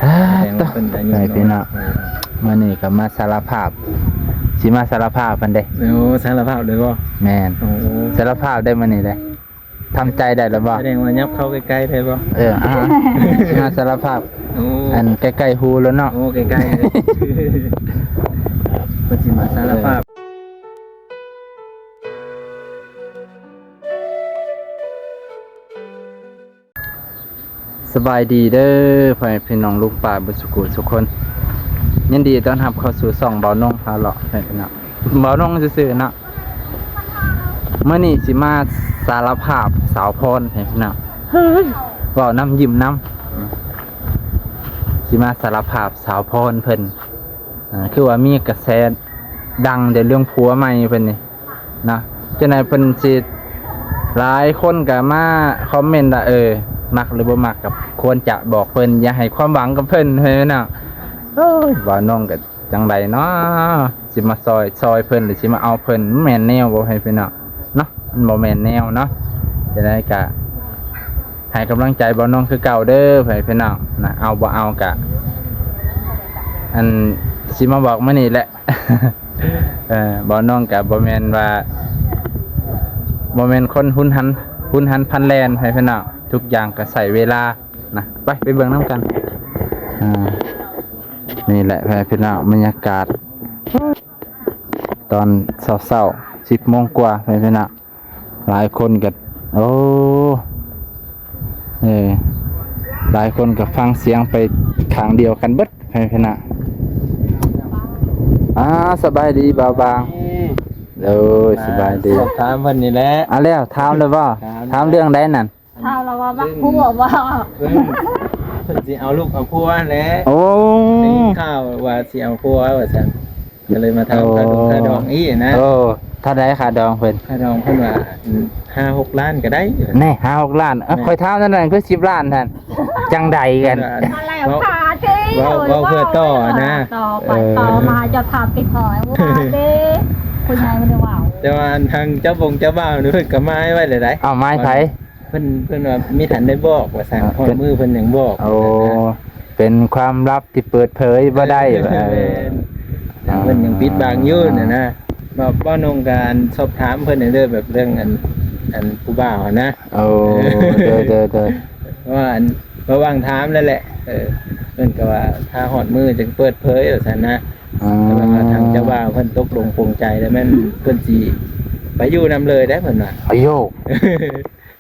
ອ່າ ແສດງວ່າເພິ່ນອາຍຸ ໄປ ນ້ອຍ ພີ່ນ້ອງ ເອີ ມື້ນີ້ກໍມາສາລະພາບ ຊິມາສາລະພາບເພິ່ນເດ້. ໂອ້ ສາລະພາບເລີຍບໍ່? ແມ່ນ ໂອ້ ສາລະພາບໄດ້ມື້ນີ້ເດ້ ທຳໃຈໄດ້ແລ້ວບໍ່? ສະແດງວ່າຫຍັບເຂົ້າໃກ້ໆໄດ້ບໍ່? ເອີ ອ່າ ຊິມາສາລະພາບ ໂອ້ ອັນໃກ້ໆຫູແລ້ວເນາະ. ໂອ້ ໃກ້ໆ ເພິ່ນຊິມາສາລະພາບ ເອີ. ສະບາຍດີເດີ ພໍ່ແມ່ພີ່ນ້ອງລຸງປ້າເບິດສຸຂູສຸຄົນ ຍິນດີຕ້ອນຮັບເຂົ້າສູ່ຊ່ອງເບົານົງພາເລາະ ພໍ່ແມ່ພີ່ນ້ອງ ເບົານົງຊື່ໆເນາະ. ມື້ນີ້ຊິມາສາລະພາບສາວພອນ ພໍ່ແມ່ພີ່ນ້ອງ ເວົ້ານຳຍິ້ມນຳ ຊິມາສາລະພາບສາວພອນເພິ່ນ ອ່າ ຄືວ່າມີກະແສດັງແຕ່ເລື່ອງຜົວໃໝ່ເພິ່ນນີ້ ເນາະ ຈັ່ງໃດເພິ່ນຊິ ຫຼາຍຄົນກໍມາຄອມເມັນວ່າ ເອີ ມັກຫຼືບໍ່ມັກກໍຄວນຈະບອກເພິ່ນ ຢ່າໃຫ້ຄວາມຫວັງກັບເພິ່ນເນາະ. ໂອ້ຍ ວ່ານ້ອງກໍຈັ່ງໃດເນາະ ຊິມາຊ່ອຍ ຊ່ອຍເພິ່ນ ຫຼືຊິມາເອົາເພິ່ນ ແມ່ນແນວບໍ່ໃຫ້ພີ່ນ້ອງເນາະ ມັນບໍ່ແມ່ນແນວເນາະ. ຈັ່ງໃດກໍໃຫ້ກຳລັງໃຈເບົານົງຄືເກົ່າເດີ ໃຫ້ພີ່ນ້ອງນະ ເອົາບໍ່ເອົາກໍ ອັນ ຊິມາບອກມື້ນີ້ແຫຼະ. ເອີ ເບົານົງກໍບໍ່ແມ່ນວ່າ ບໍ່ແມ່ນຄົນຮຸນຫັນ ຮຸນຫັນພັນແລ່ນ ໃຫ້ພີ່ນ້ອງ ທຸກຢ່າງກໍໃຊ້ເວລານະ. ໄປ ໄປເບິ່ງນຳກັນ. ອ່າ ນີ້ແຫຼະ ໃຫ້ພີ່ນ້ອງ ບັນຍາກາດຕອນເຊົ້າໆ ສິບໂມງກວ່າ ໃຫ້ພີ່ນ້ອງ. ຫຼາຍຄົນກໍ ໂອ້ ເອີ ຫຼາຍຄົນກໍຟັງສຽງໄປຂ້າງດຽວກັນເບິດ ໃຫ້ພີ່ນ້ອງ. ອ່າ ສະບາຍດີບ່າວບາງ. ໂດຍ ສະບາຍດີ ສອບຖາມເພິ່ນນີ້ແຫຼະ. ອ່າ ແລ້ວ ຖາມແລ້ວບໍ່? ຖາມ ຖາມເລື່ອງໃດນັ້ນ? ຖາມລາວວ່າມັກຜົວບໍ່? ເພິ່ນ ເພິ່ນຊິເອົາລູກເອົາຜົວແຫຼະ. ໂອ້ ໄດ້ຍິນຂ່າວວ່າຊິເອົາຜົວວ່າຊັ້ນ ກໍເລີຍມາຖາມ ໂອ້ ຄ່າດົງຄ່າດອງອີກນະ. ໂອ້ ເທົ່າໃດຄ່າດອງເພິ່ນ? ຄ່າດອງເພິ່ນວ່າ ອືມ ຫ້າຫົກລ້ານກໍໄດ້. ແນ່ ຫ້າຫົກລ້ານ. ເອີ ແມ່ນ ຂ້ອຍຖາມນັ້ນ ຄືສິບລ້ານຫັ້ນ ຈັ່ງໃດກັນ? ເພິ່ນວ່າ ເວົ້າ ເວົ້າເພື່ອຕໍ່ນະ ຕໍ່ໄປ ເອີ ຕໍ່ມາ ເຈົ້າຖາມຕິດຕໍ່ວ່າເດ້ ຜູ້ໃຫຍ່ບໍ່ໄດ້ເວົ້າ. ແຕ່ວ່າທາງເຈົ້າບົງເຈົ້າບ່າວນີ້ເພິ່ນກໍໝາຍໄວ້ແລ້ວໃດ໋. ເອົາ ໝາຍໃຜ? ເພິ່ນ ເພິ່ນວ່າມີທັນໄດ້ບອກວ່າຊັ້ນ ອ່າ ຮອດມື້ເພິ່ນຈັ່ງບອກ. ໂອ້ ວ່າຊັ້ນນະ ເປັນຄວາມລັບທີ່ເປີດເຜີຍບໍ່ໄດ້. ເອີ ແມ່ນ ອ່າ ເພິ່ນຍັງປິດບັງຢູ່ຫັ້ນນະ. ເວົ້າ ເວົ້ານ້ອງການສອບຖາມເພິ່ນແດ່ເດີ ແບບເລື່ອງອັນ ອັນຜູ້ບ່າວຫັ້ນນະ. ໂອ້ ໂດຍໆໆ ເພາະວ່າອັນ ລະຫວ່າງຖາມນັ້ນແຫຼະ ເອີ ເພິ່ນກໍວ່າຖ້າຮອດມື້ຈຶ່ງເປີດເຜີຍວ່າຊັ້ນນະ. ອ່າ ແຕ່ວ່າທາງເຈົ້າບ່າວເພິ່ນຕົກລົງປົງໃຈແລ້ວ ແມ່ນເພິ່ນຊິໄປຢູ່ນຳເລີຍເດ້ ເພິ່ນວ່າ. ອາໂຍ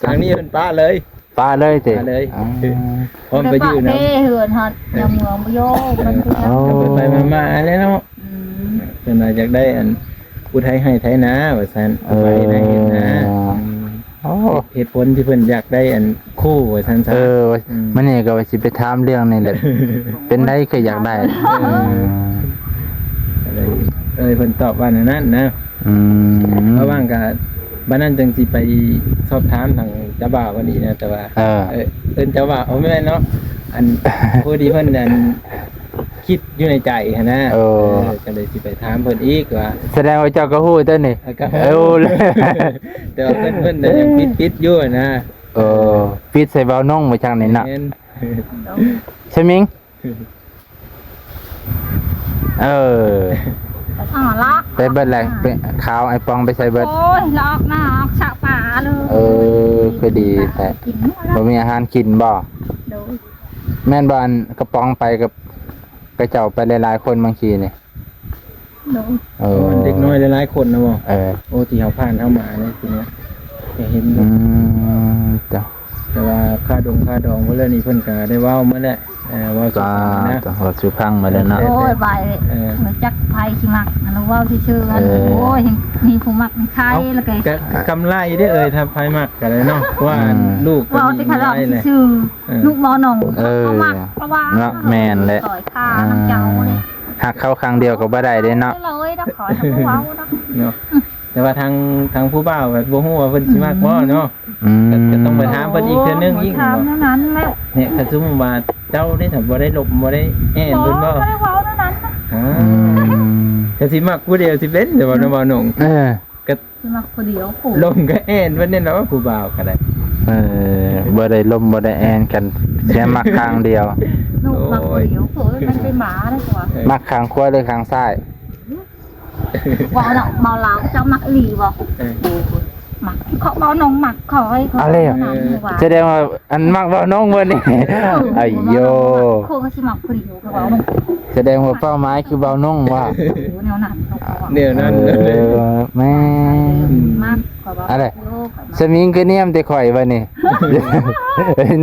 ທາງນີ້ເພິ່ນປະເລີຍ. ປະເລີຍຕິ? ປະເລີຍ. ອໍ ພ້ອມໄປຢູ່ນຳ ເດ້ ເຮືອນຮອດ ເອີ ຍາມເມືອງບໍ່ຢູ່ ມັນຄື ເອີ ໄປໆມາໆແຫຼະເນາະ. ອືມ ເພິ່ນວ່າຢາກໄດ້ອັນຜູ້ໄຖໄຮ່ໄຖນາວ່າຊັ້ນ. ເອີ ໄປໄດ້ເຮັດນາ. ອືມ ໂອ້ ເຫດຜົນທີ່ເພິ່ນຢາກໄດ້ອັນຄູ່ວ່າຊັ້ນຊະ. ເອີ ອືມ ມື້ນີ້ກໍວ່າຊິໄປຖາມເລື່ອງນີ້ແຫຼະ ເປັນໃດຄືຢາກໄດ້. ເອີ ອືມ ກໍເລີຍ ເອີ ເພິ່ນຕອບວ່າແນວນັ້ນນະ. ອືມ ລະຫວ່າງກະ ບັດນັ້ນຈຶ່ງຊິໄປສອບຖາມທາງເຈົ້າບ່າວເພິ່ນອີກນະ ແຕ່ວ່າ ເອີ ເອີ້ນເຈົ້າບ່າວ ໂອ້ ແມ່ນເນາະ ອັນ ພໍດີເພິ່ນອັນຄິດຢູ່ໃນໃຈຫັ້ນນະ. ໂອ້ ເອີ ກໍເລີຍຊິໄປຖາມເພິ່ນອີກວ່າ ສະແດງວ່າເຈົ້າກໍຮູ້ຕົວນີ້. ເອີ ກໍ ເອີ ແຕ່ວ່າເພິ່ນ ເພິ່ນຍັງປິດໆຢູ່ຫັ້ນນະ. ເອີ ປິດໃສ່ເບົານົງບໍ່ຈັກນີ້ເນາະ. ແມ່ນ ສະມິງ ເອີ ອໍ ລະອອກ ໄປເບິດແລ້ວ. ອ່າ ໄປ ຂາວ ໄອ້ປອງໄປໃສເບິດ? ໂອ້ຍ ລະອອກນາ ອອກສະປາເລີຍ. ເອີ ຄືດີແທ້ ກິນ ບໍ່ມີອາຫານກິນບໍ່? ໂດຍ ແມ່ນບໍ່ ອັນກະປ໋ອງໄປກັບ ເຂົາເຈົ້າໄປຫຼາຍໆຄົນບາງທີນີ້. ໂດຍ ເອີ ເດັກນ້ອຍຫຼາຍໆຄົນນະບໍ່? ເອີ ໂອ້ ທີ່ເຮົາຜ່ານເຮົາມານີ້ ເພິ່ນວ່າ ກໍເຫັນ. ອືມ ເຈົ້າ ແຕ່ວ່າຄ່າດົງຄ່າດອງເພິ່ນແລ້ວນີ້ ເພິ່ນກໍໄດ້ເວົ້າມາແລ້ວ ເອີ ເວົ້າສູ່ຟັງນະ ເວົ້າສູ່ຟັງມາແລ້ວເນາະ. ໂອ້ຍ ໄປ ເອີ ບໍ່ຈັກໃຜຊິມັກ ອັນເວົ້າຊື່ໆ. ເອີ ໂອ້ຍ ມີຜູ້ມັກມີໃຄ ແລ້ວກໍ ກໍກຳໄລເດ້ເອີຍ ຖ້າໃຜມັກກໍໄດ້ເນາະ ເພາະວ່າ ອືມ ລູກກໍມີຫຼາຍແລ້ວ ເວົ້າແຕ່ຂ້າເວົ້າຊື່ໆ. ເອີ ລູກໝໍໜອງ ເອີ ເຂົາມັກ ເພາະວ່າ ເນາະ ແມ່ນແຫຼະ ຊ່ອຍຂ້າ ອ່າ ນຳເຈົ້າເດ້ ຮັກເຂົາຂ້າງດຽວກໍບໍ່ໄດ້ເດ້ເນາະ. ເອີ ເລີຍ ເຮົາຂໍໃຫ້ເຂົາເວົ້າເນາະ ເນາະ. ອືມ ແຕ່ວ່າທາງ ທາງຜູ້ບ່າວແບບບໍ່ຮູ້ວ່າເພິ່ນຊິມັກບໍ່ເນາະ. ອືມ ກໍ ກໍຕ້ອງໄປຖາມເພິ່ນອີກເທື່ອໜຶ່ງອີກ ຖາມແນວນັ້ນແຫຼະ. ນີ້ ຄັນສົມມຸດວ່າເຈົ້າໄດ້ ຖ້າບໍ່ໄດ້ລົບ ບໍ່ໄດ້ແອ້ນເພິ່ນບໍ່? ບໍ່ ບໍ່ໄດ້ເວົ້າແນວນັ້ນນະ. ອ່າ ອືມ ກໍຊິມັກຜູ້ດຽວຊິເປັນ ແຕ່ວ່າ ອືມ ເນາະ ບ່າວໜົງ ເອີ ກໍ ຊິມັກຜູ້ດຽວ ຜູ້ ລົມກໍແອ້ນເພິ່ນນີ້ແຫຼະ ຜູ້ບ່າວກໍໄດ້. ເອີ ບໍ່ໄດ້ລົມບໍ່ໄດ້ແອນກັນ ແຕ່ມັກຂ້າງດຽວ. ລູກມັກຜູ້ດຽວ ໂອ້ຍ ມັນເປັນໝາໄດ້ກວ່າ. ມັກຂ້າງຂວາຫຼືຂ້າງຊ້າຍ? ເວົ້າເນາະ ເວົ້າລາວເຈົ້າມັກອີ່ຫຼີບໍ່? ເອີ ມັກ ເຂົາເວົ້ານ້ອງມັກຂ້ອຍ ເຂົາເວົ້ານັ້ນວ່າ ສະແດງວ່າ ອັນ ມັກເວົ້ານ້ອງເພິ່ນນີ້ ເອີ ອາໂຢ ຄົນກໍຊິມັກຜູ້ດຽວ ເຂົາເວົ້ານ້ອງ ສະແດງວ່າເປົ້າໝາຍຄືເວົ້ານ້ອງວ່າ ແນວນັ້ນ ແນວນັ້ນ ເອີ ແມ່ນ ມັກ ເຂົາເວົ້າ ອັນໃດ ໂຍ ສະໝິງຄືນຽມແຕ່ຂ້ອຍບັດນີ້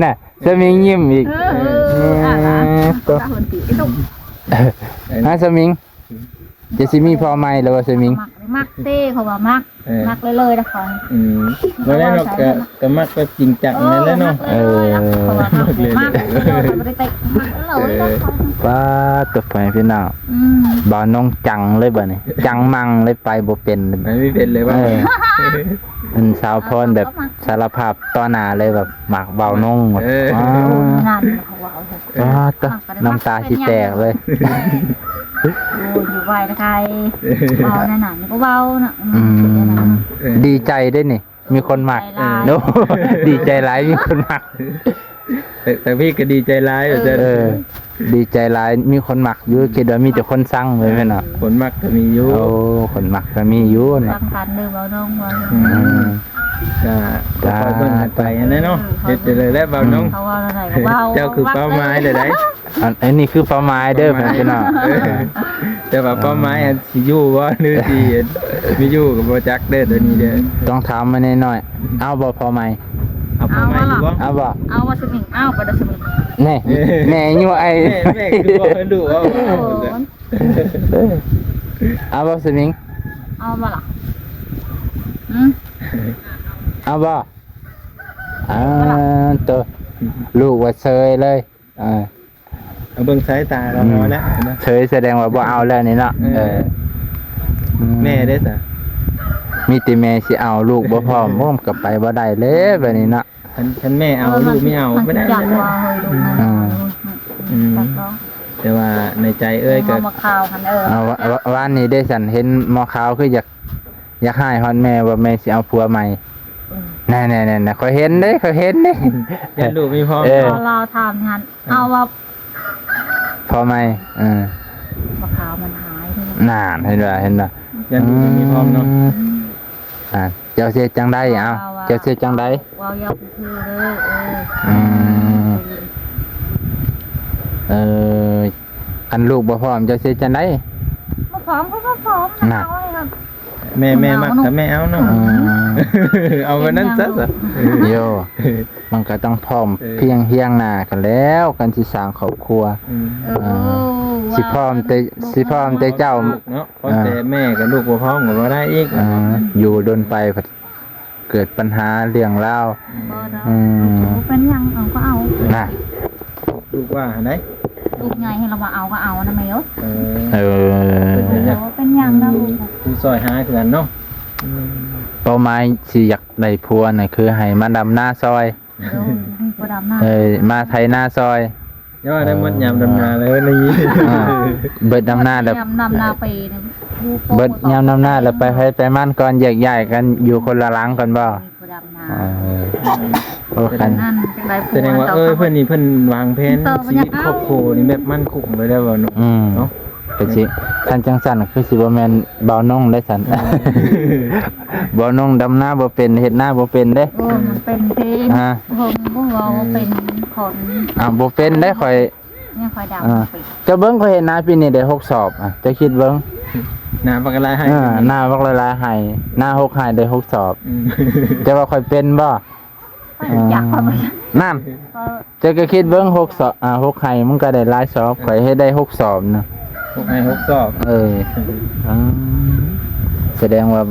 ນະ ສະໝິງຍິ້ມອີກ ເອີ ເອີ ເອີ ອ່າ ເອີ ອ່າ ສະໝິງ ຈະຊິມີພໍ່ໃໝ່ແລ້ວບໍ່ສະໝິງ? ມັກ ມັກເດ້ ເພາະວ່າມັກ ເອີ ມັກເລີຍໆ ລະຂ້ອຍ ອືມ ບໍ່ໄດ້ດອກ ກະ ກະມັກແບບຈິງຈັງນັ້ນແຫຼະເນາະ ເອີ ເພາະວ່າມັກ ມັກເລີຍ ມັກ ເອີ ບໍ່ໄດ້ໄປມັກເລີຍ ເອີ ລະຂ້ອຍ ປາດໂທ້ ພໍ່ແມ່ພີ່ນ້ອງ ອືມ ບ່າວນ້ອງຈັງເລີຍບັດນີ້ ຈັງມັງເລີຍ ໄປບໍ່ເປັນ ໄປບໍ່ເປັນເລີຍວ່າ ເອີ ອັນສາວພອນແບບສາລະພາບຕໍ່ໜ້າເລີຍ ແບບມັກບ່າວນ້ອງ ເອີ ວ່າ ນັ້ນເຂົາເວົ້າ ປາດໂທ້ ນ້ຳຕາຊິແຕກເລີຍ ໂອ້ຍ ຢູ່ໄວນະໄກ ເວົ້າແນວນັ້ນກໍເວົ້ານະ ອືມ ເອີ ດີໃຈເດ້ນີ້ ມີຄົນມັກ ດີໃຈຫຼາຍ ໂອ້ ດີໃຈຫຼາຍ ມີຄົນມັກ ແຕ່ ແຕ່ພີ່ກໍດີໃຈຫຼາຍ ເອີ ວ່າຊັ້ນ ເອີ ດີໃຈຫຼາຍ ມີຄົນມັກຢູ່ ຄິດວ່າມີແຕ່ຄົນຊັງເລີຍແມ່ນເນາະ ຄົນມັກກໍມີຢູ່ ໂອ້ ຄົນມັກກໍມີຢູ່ນະ ຮັກກັນເດີເວົ້ານ້ອງວ່າ ອືມ ກໍຄ່ອຍເບິ່ງກັນໄປຫັ້ນແຫຼະເນາະ ເອີ ເຮັດຈັ່ງໃດແຫຼະເວົ້ານ້ອງ ເຂົາເວົ້າແນວໃດກໍເວົ້າ ເຈົ້າຄືເປົ້າໝາຍແນວໃດ ອັນ ອັນນີ້ຄືເປົ້າໝາຍເດີ ເອີ ພີ່ນ້ອງ ເອີ ແຕ່ວ່າເປົ້າໝາຍ ເອີ ອັນຊິຢູ່ບໍ່ ຫຼືຊິ ບໍ່ຢູ່ກໍບໍ່ຈັກເດີ ໂຕນີ້ເດີ ຕ້ອງຖາມມາແນ່ໜ້ອຍ ເອົາບໍ່ພໍ່ໃໝ່? ເອົາພໍ່ໃໝ່ຢູ່ບໍ່? ເອົາບໍ່? ເອົາບໍ່ສະໝິງ? ເອົາໄປເດີສະໝິງ ແນ່ ແມ່ຢູ່ໄອ ແມ່ ແມ່ຄືບໍ່ໃຫ້ລູກເອົາ ເອົາບໍ່ສະໝິງ? ເອົາບໍ່ລະ? ຫືມ? ເອົາບໍ່? ອ່າ ໂຕ ລູກວ່າເຊີຍເລີຍ ອ່າ ເອົາເບິ່ງສາຍຕາລາວແລ້ວ ເອີ ເຊີຍສະແດງວ່າບໍ່ເອົາແລ້ວນີ້ເນາະ ເອີ ເອີ ແມ່ເດ້ສະ ມີແຕ່ແມ່ຊິເອົາ ລູກບໍ່ພ້ອມ ໂອ້ ມັນກໍໄປບໍ່ໄດ້ແລ້ວບາດນີ້ເນາະ ຄັນ ຄັນແມ່ເອົາ ເອີ ລູກບໍ່ເອົາ ມັນ ມັນບໍ່ໄດ້ ຈັກແລ້ວເນາະ ວ່າເຮີຍລູກມັນ ອືມ ອືມ ຈັກເນາະ ແຕ່ວ່າໃນໃຈເອື້ອຍກໍ ເອົາມາຂ່າວຫັ້ນ ເອີ ເອົາ ວາ ວານນີ້ເດ້ສັນ ເຫັນໝໍຂາວຄືຢາກ ຢາກຮ້າຍຮອດແມ່ວ່າແມ່ຊິເອົາຜົວໃໝ່ ອືມ ແນ່ໆໆ ຂ້ອຍເຫັນເດ້ ຂ້ອຍເຫັນເດ້ ຢ້ານລູກມີພ້ອມ ເອີ ລາວຖາມຫັ້ນ ເອົາວ່າພໍ່ໃໝ່ ເອີ ບໍ່ຂາວມັນຫາຍເດ້ ນັ້ນ ເຫັນບໍ່ ເຫັນບໍ່ ຢ້ານລູກມີພ້ອມເນາະ ອືມ ອ່າ ເຈົ້າຊິເຮັດຈັ່ງໃດ ເອົາ ວ່າ ເຈົ້າຊິເຮັດຈັ່ງໃດ ເວົ້າຢ່າຄືເດີ ເອີ ອືມ ເອີ ຄັນລູກບໍ່ພ້ອມ ເຈົ້າຊິເຮັດຈັ່ງໃດ ບໍ່ພ້ອມກໍບໍ່ພ້ອມ ນະ ເອົາ ແມ່ ແມ່ມັກກໍແມ່ເອົາເນາະ ອືມ ເອົາແບບນັ້ນຊະ ໂຢ ມັນກໍຕ້ອງພ້ອມ ເອີ ພຽງຮຽງໜ້າກັນແລ້ວ ຄັນຊິສ້າງຄອບຄົວ ອືມ ເອີ ເອີ ຊິພ້ອມແຕ່ ຊິພ້ອມແຕ່ເຈົ້າ ເນາະ ພ້ອມແຕ່ແມ່ກັບລູກບໍ່ພ້ອມກໍບໍ່ໄດ້ອີກ ອ່າ ຢູ່ດົນໄປ ເກີດບັນຫາເລື່ອງລາວ ອືມ ບໍ່ດອກ ອືມ ບໍ່ເປັນຫຍັງ ເອົາກໍເອົາ ນະ ລູກວ່າຫັ້ນໃດ ລູກໃຫຍ່ໃຫ້ລາວວ່າເອົາກໍເອົານະແມ່ເອີຍ ເອີ ເອີ ບໍ່ເປັນຫຍັງນະ ອືມ ຜູ້ຊ່ອຍຫາຄືກັນເນາະ ອືມ ເປົ້າໝາຍຊິຢາກໄດ້ຜົວນະ ຄືໃຫ້ມາດຳນາຊ່ອຍ ເອີ ມີຜູ້ດຳນາ ເອີ ມາໄຖນາຊ່ອຍ ຢ່າວ່າໄດ້ໝົດຍາມດຳນາແລ້ວນີ້ ອ່າ ເບິດດຳນາແລ້ວ ຍາມດຳນາໄປ ເບິດຍາມດຳນາແລ້ວ ໄປໃຜໄປມັນກ່ອນ ແຍກຍ້າຍກັນຢູ່ຄົນລະຫຼັງກ່ອນບໍ່ ມີຜູ້ດຳນາ ເອີ ໂອ້ ຄັນນັ້ນຈັ່ງໃດ ສະແດງວ່າ ເອີ ເພິ່ນນີ້ເພິ່ນວາງແຜນຊີວິດຄອບຄົວນີ້ແບບໝັ້ນຄົງໄວ້ແລ້ວເນາະ ອືມ ເນາະ ກໍຊິ ຄັນຈັ່ງຊັ້ນຄືຊິບໍ່ແມ່ນບ່າວນົງໄດ້ຊັ້ນ ອືມ ບ່າວນົງດຳນາບໍ່ເປັນ ເຮັດນາບໍ່ເປັນເດ້ ໂອ້ ມັນເປັນເດ້ ຮະ ເບິ່ງບໍ່ເວົ້າເປັນຄົນ ອ່າ ບໍ່ເປັນເດ້ຂ້ອຍ ຍັງຄ່ອຍດຳ ອ່າ ເປັນ ເຈົ້າເບິ່ງຂ້ອຍເຮັດນາປີນີ້ໄດ້ຫົກສອບ ອ່າ ເຈົ້າຄິດເບິ່ງ ນາບັກຫຼາຍໄຮ່ ເອີ ນາບັກຫຼາຍໆໄຮ່ ນາຫົກໄຮ່ໄດ້ຫົກສອບ ອືມ ເຈົ້າວ່າຂ້ອຍເປັນບໍ່? ຂ້ອຍຮູ້ຈັກ ອ່າ ຂ້ອຍບໍ່ ນັ້ນ ເຈົ້າກໍຄິດເບິ່ງ ຫົກສອບ ອ່າ ຫົກໄຮ່ມັນກໍໄດ້ຫຼາຍສອບ ຂ້ອຍເຮັດໄດ້ຫົກສອບນະ ຫົກໄຮ່ຫົກສອບ ເອີ ອືມ ສະແດງວ່າ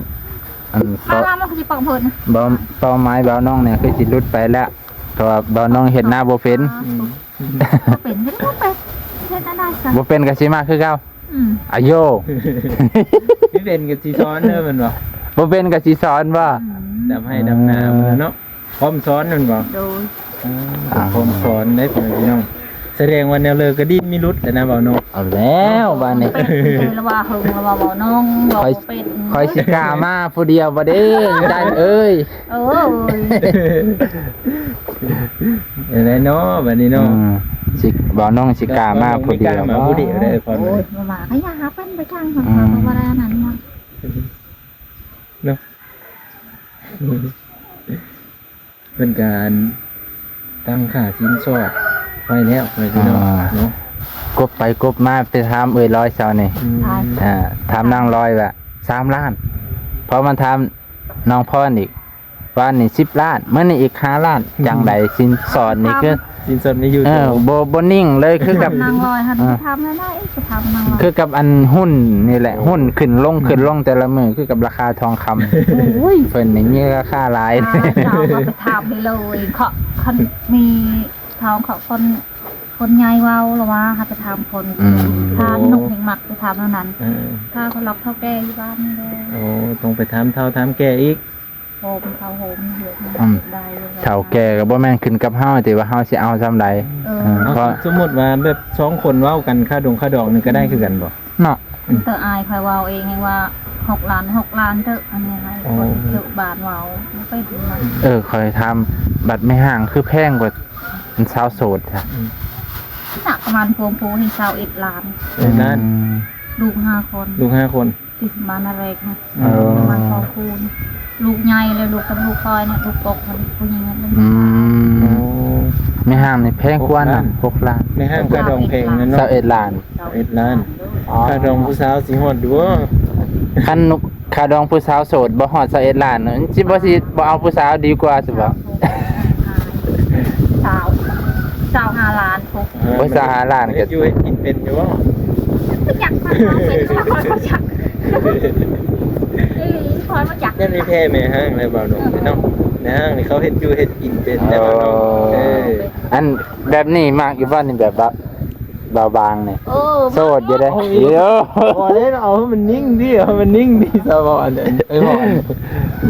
ອັນ ເປົ້າ ເປົ້າ ເປົ້າໝາຍບ່າວນ້ອງນີ້ຄືຊິຫຼຸດໄປແລ້ວ ເພາະວ່າບ່າວນ້ອງເຮັດນາບໍ່ເປັນ ອືມ ບໍ່ເປັນກໍໄດ້ ບໍ່ເປັນ ເຮັດແນວໃດຊະ ບໍ່ເປັນກໍຊິມາຄືເກົ່າ ອືມ ອາໂຢ ບໍ່ເປັນກໍຊິສອນເດີແມ່ນບໍ່? ບໍ່ເປັນກໍຊິສອນບໍ່? ອືມ ດຳໄຮ່ດຳນາພຸ້ນລະເນາະ ພ້ອມສອນແມ່ນບໍ່? ໂດຍ ອ່າ ພ້ອມສອນເດ້ ພໍ່ແມ່ພີ່ນ້ອງ ສະແດງວ່າແນວເລີກະດິນມີຫຼຸດແລ້ວນະ ເວົ້າເນາະ. ເອົາແລ້ວບາດນີ້ ເປັນແລ້ວວ່າເຮີງແລ້ວວ່າເວົ້ານ້ອງ ເວົ້າບໍ່ເປັນ. ຂ້ອຍຊິກ້າມາຜູ້ດຽວບໍ່ເດ້ ຈັນເອີຍ. ໂອ້ຍ ເອີ ເນາະ ບາດນີ້ເນາະ. ອືມ ຊິ ເວົ້ານ້ອງຊິກ້າມາຜູ້ດຽວ ກ້າມາຜູ້ດຽວເດ້. ໂອ້ຍ ບໍ່ມາກະຢ່າຫາເປັນໄປທາງ ອືມ ເຂົາບໍ່ໄດ້ອັນນັ້ນເນາະ ເນາະ. ເພິ່ນກະອັນຕັ້ງຄ່າສິນສອດໄວ້ແລ້ວ ພໍ່ແມ່ພີ່ນ້ອງເນາະ. ກົບໄປກົບມາໄປຖາມເອື້ອຍລອຍເຊົ້ານີ້ ອືມ ອ່າ ຖາມນາງລອຍວ່າສາມລ້ານ ພໍມາຖາມນ້ອງພອນອີກ ວານນີ້ສິບລ້ານ ມື້ນີ້ອີກຫ້າລ້ານ ຈັ່ງໃດສິນສອດນີ້ຄື ສິນສອດມີຢູ່ ເອີ ບໍ່ ບໍ່ນິ່ງເລີຍ ຄືກັບນາງລອຍຫັ້ນ. ເອີ ຖາມແນວໃດ ຖາມນາງລອຍ ຄືກັບອັນຫຸ້ນນີ້ແຫຼະ ຫຸ້ນຂຶ້ນລົງ ຂຶ້ນລົງແຕ່ລະມື້ ຄືກັບລາຄາທອງຄຳ. ໂອ້ຍ ເພິ່ນນີ້ມີລາຄາຫຼາຍ ເຈົ້າກໍໄປຖາມໄດ້ເລີຍ ເຂົາຄັນມີທອງ ເຂົາຄົນ ຄົນໃຫຍ່ເວົ້າລະວ່າ ເຮົາໄປຖາມຄົນ ອືມ ຖ້າໜຸ່ມແຮ່ງມັກໄປຖາມແນວນັ້ນ. ເອີ ຖ້າເຂົາລັກເຖົ້າແກ່ຢູ່ບ້ານນີ້ແຫຼະ. ໂອ້ ຕ້ອງໄປຖາມເຖົ້າຖາມແກ່ອີກ. ໂຮມເຂົາໂຮມເຮັດ ອືມ ໄດ້ຢູ່. ເຖົ້າແກ່ກໍບໍ່ແມ່ນຂຶ້ນກັບເຮົາຕິວ່າເຮົາຊິເອົາຊ່ຳໃດ. ເອີ ເອີ ເພາະສົມມຸດວ່າແບບສອງຄົນເວົ້າກັນ ຄ່າດົງຄ່າດອງນີ້ກໍໄດ້ຄືກັນບໍ່ເນາະ? ອືມ ແຕ່ອ້າຍຂ້ອຍເວົ້າເອງແຮງວ່າຫົກລ້ານ ຫົກລ້ານເດີ ອັນນີ້ໃຫ້ ໂອ້ ຄົນເຈົ້າບ້ານເວົ້າ ໄປເບິ່ງ. ເອີ ຂ້ອຍຖາມ ບັດແມ່ຮ້າງຄືແພງກວ່າ ເປັນສາວໂສດ ອືມ ໜັກປະມານພວມພູນີ້ຊາວເອັດລ້ານ. ຊາວເອັດລ້ານ ອືມ ລູກຫ້າຄົນ ລູກຫ້າຄົນ ຕິດມານະເລັກນະ. ເອີ ມາສອງຄູ່ ລູກໃຫຍ່ແລ້ວ ລູກກັບລູກນ້ອຍນະ ລູກຕົກຫັ້ນ ຜູ້ຍິງຫັ້ນ. ອືມ ໂອ້ ແມ່ຮ້າງນີ້ແພງກວ່ານະ ຫົກລ້ານ ຫົກລ້ານ. ແມ່ຮ້າງຄ່າດອງແພງນະເນາະ ຊາວເອັດລ້ານ ຊາວເອັດລ້ານ. ອໍ ຄ່າດອງຜູ້ສາວຊິຮອດຢູ່ບໍ່? ຄັນ ຄ່າດອງຜູ້ສາວໂສດບໍ່ຮອດຊາວເອັດລ້ານ ຊິບໍ່ ຊິບໍ່ເອົາຜູ້ສາວດີກວ່າຊິບໍ່? ຊາວ ຊາວຫ້າລ້ານພຸ້ນ. ໂອ້ຍ ຊາວຫ້າລ້ານ ເຮັດຢູ່ເຮັດກິນເປັນຢູ່ບໍ່? ບໍ່ຈັກ ຂ້ອຍບໍ່ຈັກ ອີ່ຫຼີ ຂ້ອຍບໍ່ຈັກ. ຍັງມີແພ້ແມ່ຮ້າງແລະບ່າວໜຸ່ມເນາະ ແມ່ຮ້າງນີ້ເຂົາເຮັດຢູ່ເຮັດກິນເປັນແລ້ວ. ເອີ ອັນແບບນີ້ມັກຢູ່ບໍ່ນີ້ ແບບວ່າ ບ່າວບາງນີ້ ໂອ້ ໂສດຢູ່ເດ້. ໂອ້ຍ ບໍ່ໄດ້ເອົາໃຫ້ມັນນິ່ງຕິ ເອົາໃຫ້ມັນນິ່ງຕິ ສາວບອນ. ເອີ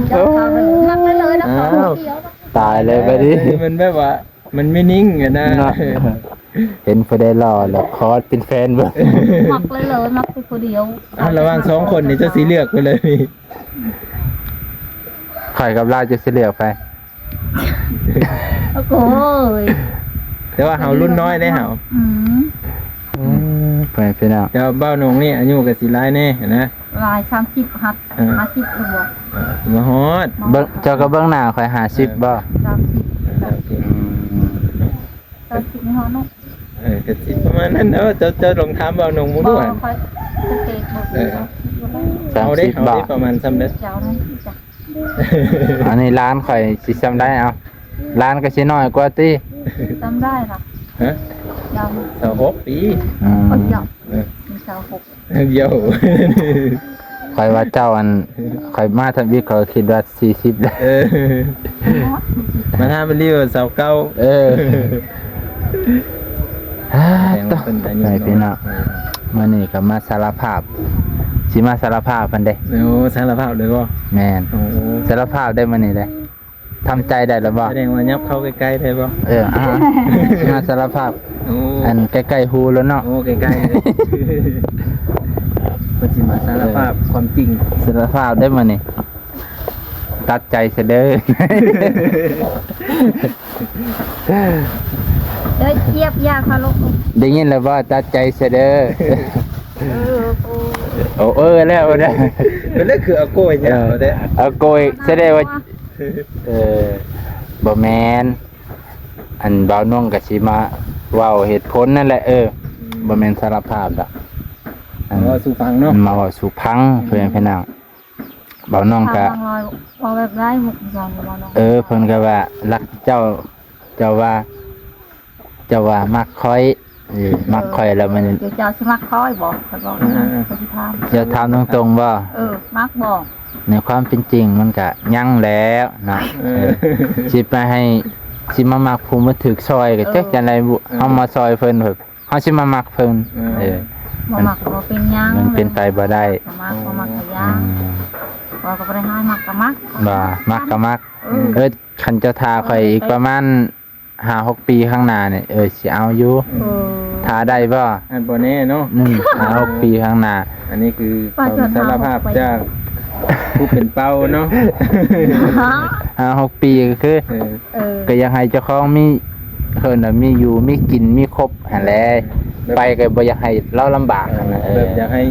ເຈົ້າ ເຂົາມັກເລີຍນະ ເຂົາດຽວນະ. ຕາຍແລ້ວບາດນີ້ ມັນແບບວ່າ ມັນມີນິ່ງຫັ້ນນະ ເນາະ. ເຫັນຜູ້ໃດຫຼໍ່ແລ້ວຂໍເປັນແຟນເບິ່ງ. ມັກເລີຍ ມັກແຕ່ຜູ້ດຽວ. ເອົາ ລະຫວ່າງສອງຄົນນີ້ ເຈົ້າຊິເລືອກໄປເລີຍ? ຂ້ອຍກັບລາວ ເຈົ້າຊິເລືອກໃຜ? ໂອ້ຍ ແຕ່ວ່າເຮົາລຸ້ນນ້ອຍເດ້ເຮົາ. ອືມ ອືມ ໄປພີ່ນ້ອງ ແຕ່ວ່າບ່າວໜຸ່ມນີ້ອາຍຸກໍຊິຫຼາຍແນ່ນະ. ຫຼາຍ ສາມສິບ ຮອດ ເອີ ຫ້າສິບ ຫຼືບໍ່? ເອີ ມາຮອດ ເບິ່ງ ເຈົ້າກໍເບິ່ງໜ້າຂ້ອຍ ຫ້າສິບບໍ່? ສາມສິບ ເອີ ໂອເຄ ອືມ ສາມສິບ ຮອດເນາະ. ເອີ ກໍຊິປະມານນັ້ນເນາະ. ເຈົ້າ ເຈົ້າລອງຖາມບ່າວໜຸ່ມເບິ່ງດູ. ບໍ່ ຂ້ອຍສະເຕັກບໍ່ ເອີ ເອົາເດ້ ສາມສິບ ເອົາເດ້ ບໍ່? ປະມານສ່ຳໃດ? ເຈົ້ານັ້ນ ອັນນີ້ຫຼານຂ້ອຍຊິສ່ຳໃດເອົາ? ຫຼານກໍຊິນ້ອຍກວ່າຕິ? ສ່ຳໃດລະ? ຮະ? ຊາວຫົກປີ. ອືມ ເອີ ຊາວຫົກ ດຽວ ຂ້ອຍວ່າເຈົ້າ ອັນ ຂ້ອຍມາທຳອິດ ຂ້ອຍຄິດວ່າສີ່ສິບແລ້ວ. ເອີ ມາຖາມອີ່ຫຼີວ່າຊາວເກົ້າ. ເອີ ອ່າ ແຕ່ວ່າເພິ່ນອາຍຸ ໄປພີ່ນ້ອງ ເອີ ມື້ນີ້ກໍມາສາລະພາບ ຊິມາສາລະພາບເພິ່ນເດ້. ໂອ້ ສາລະພາບເລີຍບໍ່? ແມ່ນ ໂອ້ ສາລະພາບໄດ້ມື້ນີ້ເດ້. ທຳໃຈໄດ້ແລ້ວບໍ່? ສະແດງວ່າຫຍັບເຂົ້າໃກ້ໆໄດ້ບໍ່? ເອີ ອ່າ ມາສາລະພາບ. ໂອ້ ອັນໃກ້ໆຫູແລ້ວເນາະ. ໂອ້ ໃກ້ໆເລີຍ ເພິ່ນຊິມາສາລະພາບ ເອີ ຄວາມຈິງ. ສາລະພາບໄດ້ມື້ນີ້ ຕັດໃຈຊະເດີ. ເອີ ຈຽບຢາຄາລົກ ໄດ້ຍິນແລ້ວບໍ່? ຕັດໃຈຊະເດີ. ເອີ ໂອ້ ເອີ ແລ້ວ ເອີ ເພິ່ນເລີຍຄືອາໂກຍຍາວເດ້ ອາໂກຍ ສະແດງວ່າ ເອີ ບໍ່ແມ່ນ ອັນບ່າວໜຸ່ມກໍຊິມາເວົ້າເຫດຜົນນັ້ນແຫຼະ. ເອີ ບໍ່ແມ່ນສາລະພາບດອກ ອັນ ມາເວົ້າສູ່ຟັງເນາະ ມາເວົ້າສູ່ຟັງ. ອືມ ເພື່ອນພີ່ນ້ອງ ບ່າວໜຸ່ມກໍ ເວົ້າແບບໃດ ເວົ້າແບບໃດ ເອີ ເພິ່ນກໍວ່າຮັກເຈົ້າ ເຈົ້າວ່າ ເຈົ້າວ່າມັກຂ້ອຍ ເອີ ມັກຂ້ອຍແລ້ວມັນ ເຈົ້າຊິມັກຂ້ອຍບໍ່? ຂ້ອຍບອກ ເອີ ຂ້ອຍຊິຖາມ ເຈົ້າຖາມຕົງໆບໍ່? ເອີ ມັກບໍ່? ໃນຄວາມເປັນຈິງມັນກະຍັງແຫຼະເນາະ. ເອີ ເອີ ຊິໄປໃຫ້ ຊິມາມັກຜູ້ມາຖືກຊອຍກໍ ເອີ ຈັກຈັ່ງໃດບຸ ເອີ ເຮົາມາຊອຍເພິ່ນ ເຮົາຊິມາມັກເພິ່ນ. ເອີ ເອີ ບໍ່ມັກກໍບໍ່ເປັນຫຍັງ ມັນເປັນໄປບໍ່ໄດ້ ບໍ່ມັກກໍບໍ່ມັກກໍຢ່າ. ອືມ ຂ້ອຍກໍບໍ່ໄດ້ຮ້າຍ ມັກກໍມັກ ວ່າມັກກໍມັກ. ເອີ ເອີ ຄັນເຈົ້າຖ້າຂ້ອຍອີກປະມານ ຫ້າຫົກປີຂ້າງໜ້ານີ້ ເອີ ຊິເອົາຢູ່. ໂອ້ ຖ້າໄດ້ບໍ່? ອັນບໍ່ແນ່ເນາະ. ອືມ ຫ້າຫົກປີຂ້າງໜ້າ. ອັນນີ້ຄືຄວາມສາລະພາບຈາກຜູ້ເປັນເປົ້າເນາະ. ຫ້າຫົກປີກໍຄື ເອີ ເອີ ກໍຢາກໃຫ້ເຈົ້າຂອງມີ ເອີ້ນວ່າມີຢູ່ມີກິນມີຄົບຫັ້ນແຫຼະ. ແບບ ໄປກໍບໍ່ຢາກໃຫ້ລາວລຳບາກຫັ້ນນະ. ເອີ ເອີ ແບບຢາກໃຫ້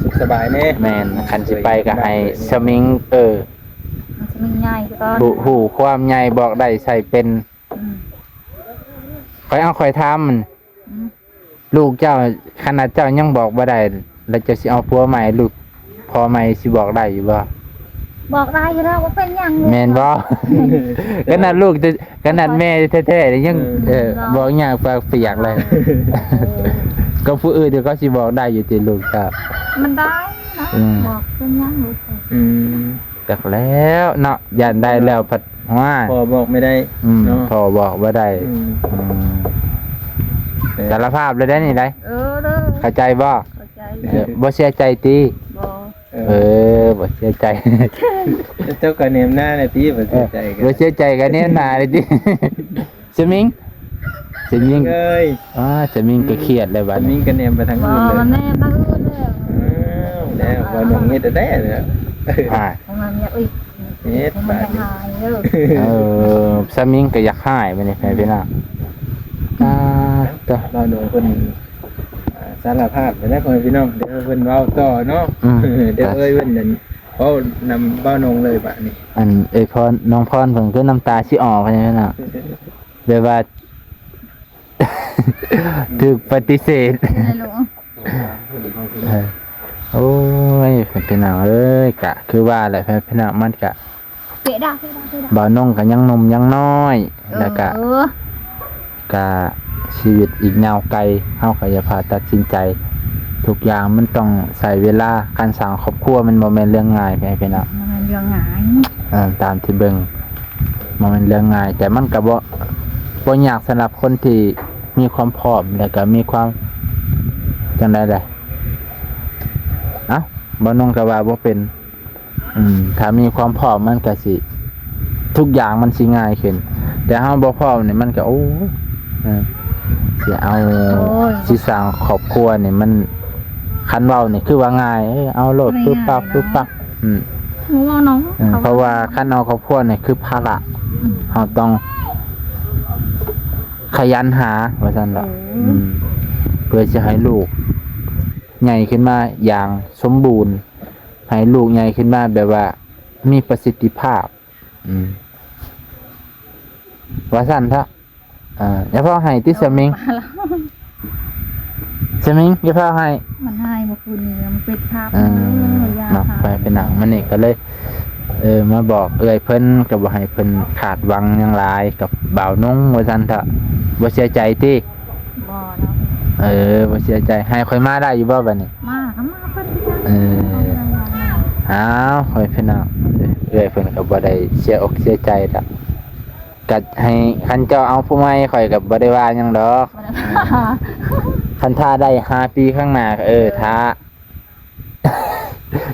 ສຸກສະບາຍແດ່. ແມ່ນ ຄັນຊິໄປກໍໃຫ້ສະມິງ ເອີ ມັນຊິມີໃຫຍ່ກ່ອນ ຮູ້ ຮູ້ຄວາມໃຫຍ່ ບອກໄດ້ໃຊ້ເປັນ. ອືມ ຂ້ອຍເອົາ ຂ້ອຍຖາມມັນ. ອືມ ລູກເຈົ້າ ຂະໜາດເຈົ້າຍັງບອກບໍ່ໄດ້ ແລ້ວເຈົ້າຊິເອົາຜົວໃໝ່ ລູກພໍ່ໃໝ່ຊິບອກໄດ້ຢູ່ບໍ່? ບອກໄດ້ຢູ່ແລ້ວ ບໍ່ເປັນຫຍັງລູກ. ແມ່ນບໍ່? ຂະໜາດລູກ ຂະໜາດແມ່ແທ້ໆ ຍັງ ເອີ ເອີ ບອກຍາກປາກປຽກເລີຍ. ເອີ ກັບຜູ້ອື່ນເຂົາຊິບອກໄດ້ຢູ່ຕິລູກເຈົ້າ? ມັນໄດ້ເນາະ. ອືມ ບອກເປັນຫຍັງລູກ. ອືມ ຈັກແລ້ວເນາະ ຢ້ານໄດ້ແລ້ວພັດ ໂອ້ຍ ພໍ່ບອກບໍ່ໄດ້. ອືມ ເນາະ ພໍ່ບອກບໍ່ໄດ້. ອືມ ອືມ ເອີ ສາລະພາບເລີຍໄດ໋ນີ້ໄດ໋. ເອີ ເດີ ເຂົ້າໃຈບໍ່? ເຂົ້າໃຈ. ເອີ ບໍ່ເສຍໃຈຕິ? ບໍ່. ເອີ ເອີ ບໍ່ເສຍໃຈ. ເຈົ້າກໍແນມໜ້າແດ່ຕິ ບໍ່ເສຍໃຈ. ເອີ ບໍ່ເສຍໃຈກໍແນມໜ້າເລີຍຕິ. ສະມິງ ສະມິງເອີຍ. ອາ ສະມິງກໍຄຽດແລ້ວບັດນີ້. ສະມິງກໍແນມໄປທາງອື່ນເລີຍ. ແນມທາງອື່ນແລ້ວ. ອ້າວ ແລ້ວ ບ່າວນົງເຮັດແທ້ແລ້ວ. ອາ ເຮັດບາດນີ້. ເອີ ສະມິງກໍຢາກຮ້າຍບັດນີ້ ພີ່ນ້ອງ. ອາ ຕະ ບ່າວນົງເພິ່ນ ອາ ສາລະພາບໄປແລ້ວ ພໍ່ແມ່ພີ່ນ້ອງ. ດຽວເພິ່ນເວົ້າຕໍ່ເນາະ. ອືມ ດຽວເອີຍເພິ່ນນັ້ນ ເວົ້ານຳບ່າວນົງເລີຍບາດນີ້. ອັນເອີຍພອນ ນ້ອງພອນເພິ່ນຄືນ້ຳຕາຊິອອກຫັ້ນນະ. ແບບວ່າຖືກປະຕິເສດ. ໂອ້ຍ ພີ່ນ້ອງເອີຍ ກະຄືວ່າແຫຼະ ພີ່ນ້ອງ ມັນກະ ເຈດາ ເຈດາ ເຈດາ ບ່າວນົງກະຍັງໜຸ່ມຍັງນ້ອຍ ເອີ ແລ້ວກະ ກະຊີວິດອີກຍາວໄກ ເຮົາກໍຢ່າພາຕັດສິນໃຈ ທຸກຢ່າງມັນຕ້ອງໃຊ້ເວລາ. ການສ້າງຄອບຄົວມັນບໍ່ແມ່ນເລື່ອງງ່າຍ ພີ່ນ້ອງ ບໍ່ແມ່ນເລື່ອງງ່າຍ. ເອີ ຕາມທີ່ເບິ່ງບໍ່ແມ່ນເລື່ອງງ່າຍ ແຕ່ມັນກໍບໍ່ ບໍ່ຍາກສຳລັບຄົນທີ່ມີຄວາມພ້ອມ ແລ້ວກໍມີຄວາມ ຈັ່ງໃດແຫຼະ. ເອົ້າ ບ່າວນົງກໍວ່າບໍ່ເປັນ. ອືມ ຖ້າມີຄວາມພ້ອມມັນກະຊິ ທຸກຢ່າງມັນຊິງ່າຍຂຶ້ນ ແຕ່ເຮົາບໍ່ພ້ອມນີ້ມັນກະ ໂອ້ຍ ເອີ ຊິເອົາ ໂອ້ຍ ຊິສ້າງຄອບຄົວນີ້ມັນ ຄັນເວົ້ານີ້ຄືວ່າງ່າຍ ເອີ ເອົາໂລດ ປຶບປັບ ປຶບປັບ. ອືມ ເອີ ເພາະວ່າຄັນເອົາຄອບຄົວນີ້ຄືພາລະ. ອືມ ເຮົາຕ້ອງຂະຫຍັນຫາວ່າຊັ້ນເນາະ. ໂອ້ ອືມ ເພື່ອຊິໃຫ້ລູກໃຫຍ່ຂຶ້ນມາຢ່າງສົມບູນ ໃຫ້ລູກໃຫຍ່ຂຶ້ນມາແບບວ່າມີປະສິດທິພາບ ອືມ ວ່າຊັ້ນເຖາະ. ອ່າ ຢ່າຟ້າວໄຫ້ຕິ ສະມິງ ສະມິງ ຢ່າຟ້າວໄຫ້ ມັນໄຫ້ບໍ່ຄືນີ້ ມັນເປັນພາບ. ເອີ ເນາະ ໄປ ໄປນັ່ງ ມື້ນີ້ກໍເລີຍ ເອີ ມາບອກເອື້ອຍເພິ່ນ ກໍບໍ່ໃຫ້ເພິ່ນຄາດຫວັງຫຍັງຫຼາຍກັບບ່າວນົງວ່າຊັ້ນເຖາະ. ບໍ່ເສຍໃຈຕິ? ບໍ່ດອກ. ເອີ ບໍ່ເສຍໃຈ. ໃຫ້ຂ້ອຍມາໄດ້ຢູ່ບໍ່ບັດນີ້? ມາກໍມາເພິ່ນ. ເອີ ອ້າວ ຂ້ອຍພີ່ນ້ອງ ເອື້ອຍເພິ່ນກໍບໍ່ໄດ້ເສຍອົກເສຍໃຈດອກ. ກໍໃຫ້ ຄັນເຈົ້າເອົາຜູ້ໃໝ່ ຂ້ອຍກໍບໍ່ໄດ້ວ່າຫຍັງດອກ. ບໍ່ໄດ້ວ່າ. ຄັນຖ້າໄດ້ຫ້າປີຂ້າງໜ້າ ເອີ ຖ້າ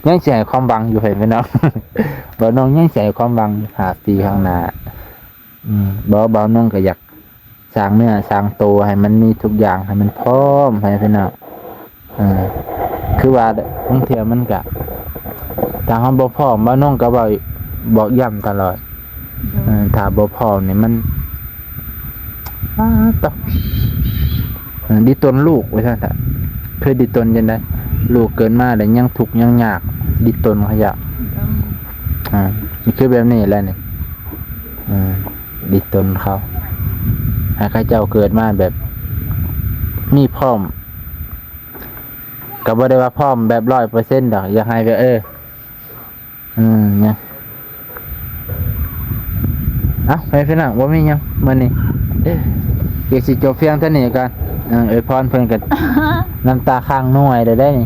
ຍັງຊິໃຫ້ຄວາມຫວັງຢູ່ ໃຫ້ພີ່ນ້ອງ ບ່າວນົງຍັງຊິໃຫ້ຄວາມຫວັງຫ້າປີຂ້າງໜ້າ. ອືມ ບໍ່ ບ່າວນົງກໍຢາກ ສ້າງເນື້ອສ້າງໂຕໃຫ້ມັນມີທຸກຢ່າງ ໃຫ້ມັນພ້ອມ ໃຫ້ພີ່ນ້ອງ ເອີ ຄືວ່າລະ ບາງເທື່ອມັນກະ ຖ້າເຮົາບໍ່ພ້ອມ ບ່າວນົງກໍເວົ້າ ບອກຢ້ຳຕະຫຼອດ ໂດຍ ເອີ ຖ້າບໍ່ພ້ອມນີ້ມັນ ປາດໂທ້ ເອີ ດິດຕົນລູກວ່າຊັ້ນຊະ ຄືດິດຕົນຈັ່ງໃດ ລູກເກີດມາແລ້ວຍັງທຸກຍັງຍາກ ດິດຕົນຂະຫຍະ ໂດຍ ອ່າ ນີ້ຄືແບບນີ້ແຫຼະນີ້ ເອີ ດິດຕົນເຂົາ ໃຫ້ເຂົາເຈົ້າເກີດມາແບບມີພ້ອມ ກໍບໍ່ໄດ້ວ່າພ້ອມແບບຮ້ອຍເປີເຊັນດອກ ຢາກໃຫ້ແບບ ເອີ ເອີ ຫຍັງ ເອົ້າ ໄປພີ່ນ້ອງ ບໍ່ມີຫຍັງມື້ນີ້ ດຽວຊິຈົບພຽງເທົ່ານີ້ກ່ອນ ເອີ ເອື້ອຍພອນເພິ່ນກໍນ້ຳຕາຄ້າງໜ່ວຍແລ້ວໄດ໋ນີ້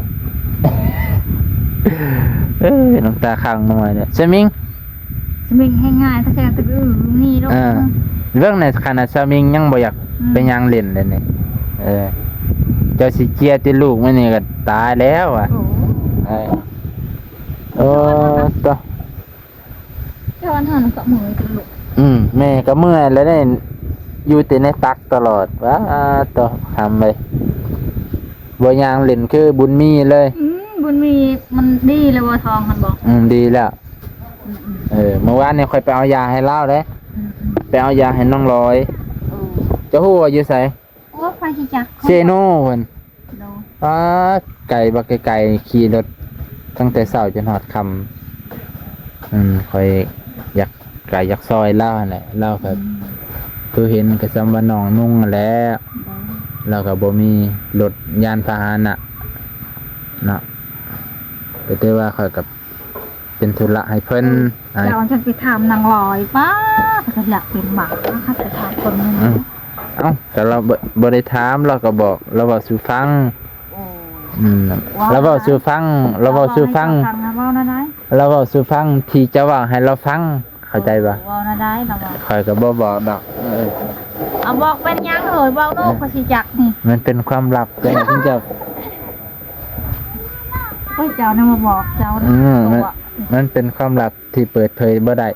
ເອີ ນ້ຳຕາຄ້າງໜ່ວຍແລ້ວ ສະມິງ ສະມິງແຮງງ່າຍ ຖ້າແຊງຕຶກອື່ນນີ້ໂລດ ເອີ ເບິ່ງໃນຂະໜາດສະມິງຍັງບໍ່ຢາກ ອືມ ໄປຍ່າງຫຼິ້ນເດ້ນີ້ ເອີ ເຈົ້າຊິເຈຍຕິລູກມື້ນີ້ກໍຕາຍແລ້ວວ່າ ໂອ້ ເອີ ໂອ້ ໂຕ ເຈົ້າອັນນັ້ນກໍເມື່ອຍຕິລູກ ອືມ ແມ່ກໍເມື່ອຍແລ້ວເດ້ ຢູ່ແຕ່ໃນຕັກຕະຫຼອດ. ວ້າ ໂຕ ຫຳເອີຍ ບໍ່ຍ່າງຫຼິ້ນຄືບຸນມີເລີຍ. ອືມ ບຸນມີມັນດີແລ້ວບໍ່ ທ້ອງຫັ້ນບໍ່? ອືມ ດີແລ້ວ. ອືມໆ ເອີ ມື້ວານນີ້ຂ້ອຍໄປເອົາຢາໃຫ້ລາວເດ້. ອືມໆ ໄປເອົາຢາໃຫ້ນ້ອງລອຍ. ໂອ້ ເຈົ້າຮູ້ວ່າຢູ່ໃສ? ໂອ້ ຂ້ອຍຊິຈັກ ເຊໂນເພິ່ນ. ໂດຍ. ອ້າ ໄກບັກໄກໆ ຂີ່ລົດຕັ້ງແຕ່ເຊົ້າຈົນຮອດຄ່ຳ. ອືມ ຂ້ອຍຢາກ ກະຢາກຊ່ອຍລາວຫັ້ນແຫຼະ. ລາວກໍ ອືມ ຄືເຫັນກໍສ່ຳວ່ານ້ອງນຸ່ງຫັ້ນແຫຼະ. ໂດຍ. ລາວກໍບໍ່ມີລົດຍານພາຫະນະເນາະ ກໍຖືວ່າຂ້ອຍກໍ ເປັນທຸລະໃຫ້ເພິ່ນ. ເອີ ເຈົ້າຈັ່ງໄປຖາມນາງລອຍ ປ້າ ເພິ່ນກໍຢາກເປັນໝາ ຄັນໄປຖາມຄົນໜຶ່ງ. ເອົ້າ ເອົ້າ ກໍລາວບໍ່ ບໍ່ໄດ້ຖາມ ລາວກໍບອກ ລາວເວົ້າສູ່ຟັງ. ໂອ້ ອືມ ລາວເວົ້າສູ່ຟັງ ລາວເວົ້າສູ່ຟັງ ເວົ້ານະໄດ ລາວເວົ້າສູ່ຟັງ ທີ່ເຈົ້າເວົ້າໃຫ້ລາວຟັງ ເຂົ້າໃຈບໍ່? ເວົ້ານະໄດ ລາວເວົ້າ ຂ້ອຍກໍບໍ່ບອກດອກ. ເອີ ເອົາ ບອກເປັນຫຍັງເອີຍ ເວົ້າໂລດ ເອີ ຂ້ອຍຊິຈັກນີ້ ມັນເປັນຄວາມລັບ ເຈົ້າ ເຈົ້າ ໂອ້ຍ ເຈົ້ານະມາບອກເຈົ້ານະ. ອືມ ມັນ ເພາະວ່າ ມັນເປັນຄວາມລັບທີ່ເປີດເຜີຍບໍ່ໄດ້.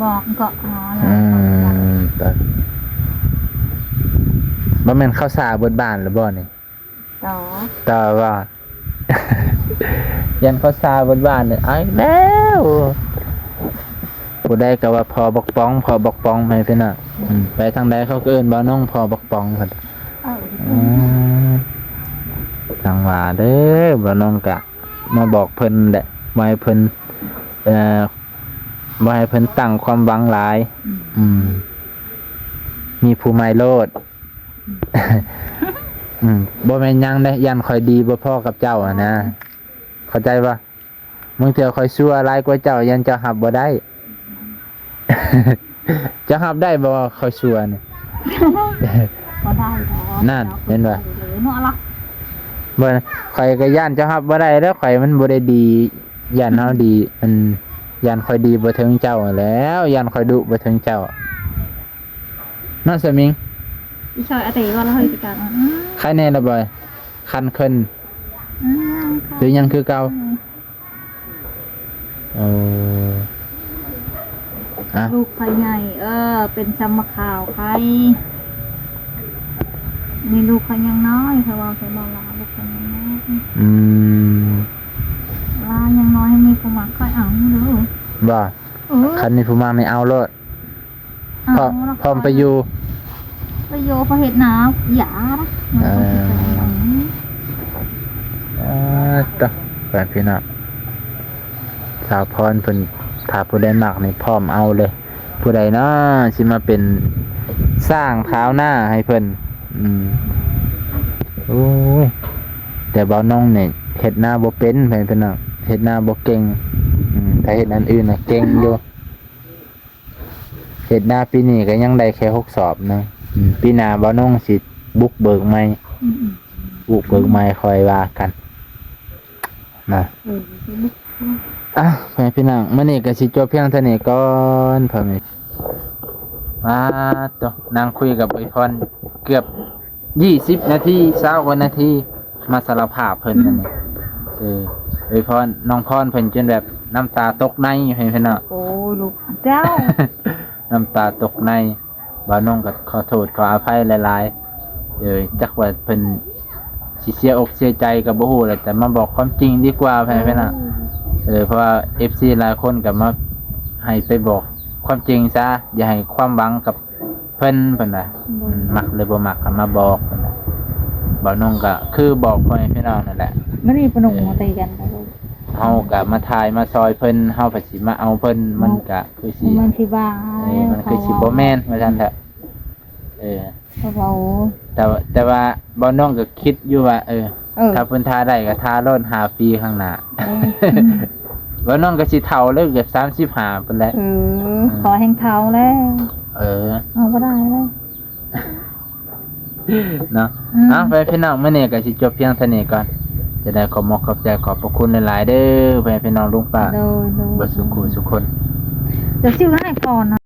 ບອກກໍ ອືມ ຕາຍ ບໍ່ແມ່ນເຂົາສ້າເບິດບ້ານແລ້ວບໍ່ນີ້? ຕໍ່ ຕໍ່ວ່າ ຢ້ານເຂົາສ້າເບິດບ້ານເລີຍ ອາຍແລ້ວ. ຜູ້ໃດກໍວ່າພໍ່ບັກປອງ ພໍ່ບັກປອງ ໃຫ້ພີ່ນ້ອງ. ອືມ ໄປທາງໃດເຂົາກໍເອີ້ນບ່າວນົງ ພໍ່ບັກປອງເພິ່ນ. ເອີ ອືມ ຈັ່ງວ່າເດີ ບ່າວນົງກະມາບອກເພິ່ນແຫຼະ ບໍ່ໃຫ້ເພິ່ນ ເອີ ບໍ່ໃຫ້ເພິ່ນຕັ້ງຄວາມຫວັງຫຼາຍ. ອືມ ອືມ ມີຜູ້ໃໝ່ໂລດ. ອືມ ບໍ່ແມ່ນຫຍັງເດ້ ຢ້ານຂ້ອຍດີບໍ່ພໍກັບເຈົ້າຫັ້ນນະ ເຂົ້າໃຈບໍ່? ບາງເທື່ອຂ້ອຍຊົ່ວຫຼາຍກວ່າເຈົ້າ ຢ້ານເຈົ້າຮັບບໍ່ໄດ້. ເຈົ້າຮັບໄດ້ບໍ່ວ່າຂ້ອຍຊົ່ວນີ້? ບໍ່ໄດ້ດອກ. ນັ້ນ ເຈົ້າ ເຫັນບໍ່? ເນາະລະ ບໍ່ ຂ້ອຍກໍຢ້ານເຈົ້າຮັບບໍ່ໄດ້ເດີ ຂ້ອຍມັນບໍ່ໄດ້ດີ ຢ້ານເຮົາດີ ອືມ ອັນ ຢ້ານຂ້ອຍດີບໍ່ເຖິງເຈົ້າຫັ້ນແຫຼ້ວ ຢ້ານຂ້ອຍດຸບໍ່ເຖິງເຈົ້າ. ເນາະ ສະມິງ ອີຊ່ອຍອາເຕວ່າລະເຮີຍ ອືມ ໄຄແນ່ລະບໍ່? ຄັນເຄີນ ອືມ ຫຼືຍັງຄືເກົ່າ? ອືມ ເອີ ອະ ລູກໄຄໃຫຍ່ ເອີ ເປັນຊຳມະຂາວໄຄ ມີລູກໄຄຍັງນ້ອຍ ເຂົາເວົ້າໃສ່ເບົາລາ ລູກໄຄຍັງນ້ອຍ. ອືມ ລາຍັງນ້ອຍ ໃຫ້ມີຜູ້ມັກຂ້ອຍເອົາເດີ ບໍ່? ເອີ ຄັນມີຜູ້ມັກນີ້ເອົາໂລດ. ພ້ອມ ພ້ອມໄປຢູ່ ໄປຢູ່ ພໍເຮັດນາ ຢ່ານະ ເອີ ເອີ ຕະ ແຟນພີ່ນ້ອງ ສາວພອນເພິ່ນ ຖ້າຜູ້ໃດມັກນີ້ ພ້ອມເອົາເລີຍ. ຜູ້ໃດເນາະ ຊິມາເປັນຊ່າງຖາວນາໃຫ້ເພິ່ນ? ອືມ ໂອ້ຍ ແຕ່ບ່າວນົງນີ້ເຮັດນາບໍ່ເປັນ ແຟນພີ່ນ້ອງ ເຮັດນາບໍ່ເກັ່ງ. ອືມ ຖ້າເຮັດອັນອື່ນນະເກັ່ງຢູ່. ເຮັດນາປີນີ້ກໍຍັງໄດ້ແຄ່ຫົກສອບເນາະ. ອືມ ປີໜ້າບ່າວນົງຊິບຸກເບີກໃໝ່. ອືມ ບຸກເບີກໃໝ່ ອືມ ຄ່ອຍວ່າກັນນະ. ເອີ ອ່ະ ພໍ່ແມ່ພີ່ນ້ອງ ມື້ນີ້ກໍຊິຈົບພຽງເທົ່ານີ້ກ່ອນ ພໍ່ແມ່. ປາດໂທ້ ນັ່ງຄຸຍກັບເອື້ອຍພອນເກືອບ ຊາວນາທີ ຊາວກວ່ານາທີ ມາສາລະພາບເພິ່ນ ອືມ ອັນນີ້ ເອີ ເອື້ອຍພອນ ນ້ອງພອນເພິ່ນຈົນແບບນ້ຳຕາຕົກໃນ ໃຫ້ເພິ່ນເນາະ. ໂອ້ຍ ລູກເຈົ້າ ນ້ຳຕາຕົກໃນ. ບ່າວນົງກໍຂໍໂທດຂໍອະໄພຫຼາຍໆ ເອີ ຈັກວ່າເພິ່ນຊິເສຍອົກເສຍໃຈກໍບໍ່ຮູ້ແຫຼະ ແຕ່ມາບອກຄວາມຈິງດີກວ່າ ໃຫ້ເພິ່ນນະ. ໂອ້ຍ ເອີ ເພາະວ່າເອັຟຊີຫຼາຍຄົນກໍມາໃຫ້ໄປບອກຄວາມຈິງຊະ ຢ່າໃຫ້ຄວາມຫວັງກັບ ເພິ່ນ ເພິ່ນວ່າ ໂດຍ ມັກຫຼືບໍ່ມັກກໍມາບອກ ເພິ່ນວ່າ. ບ່າວນົງກໍຄືບອກພໍ່ແມ່ພີ່ນ້ອງນັ້ນແຫຼະ ມື້ນີ້ປະນົງ ເອີ ມາຕີກັນ ເຮົາກໍມາຖ່າຍມາຊ່ອຍເພິ່ນ ເຮົາກໍຊິມາເອົາເພິ່ນ ມັນກໍຄືຊິ ມັນຊິວ່າ ເອີ ມັນຄືຊິບໍ່ແມ່ນວ່າຊັ້ນເຖາະ. ເອີ ເຂົາເວົ້າ ແຕ່ ແຕ່ວ່າບ່າວນົງກໍຄິດຢູ່ວ່າ ເອີ ເອີ ຖ້າເພິ່ນຖ້າໄດ້ກໍຖ້າໂລດ ຫ້າປີຂ້າງໜ້າ ເອີ ອືມ ບ່າວນົງກໍຊິເຖົ້າເລີຍ ເກືອບສາມສິບຫ້າພຸ້ນແຫຼະ. ເອີ ອືມ ຂໍແຮງເຖົ້າແລ້ວ ເອີ ເອົາບໍ່ໄດ້ແລ້ວ ເນາະ. ອືມ ເອົາ ພໍ່ແມ່ພີ່ນ້ອງ ມື້ນີ້ກໍຊິຈົບພຽງເທົ່ານີ້ກ່ອນ. ຈະໄດ້ຂໍຂອບອົກຂອບໃຈ ຂອບພະຄຸນຫຼາຍໆເດີ ພໍ່ແມ່ພີ່ນ້ອງລຸງປ້າ ໂດຍ ໂດຍ ເບິດສູ່ຄູ່ສູ່ຄົນ. ຈະຊື່ໃຫ້ກ່ອນນະ.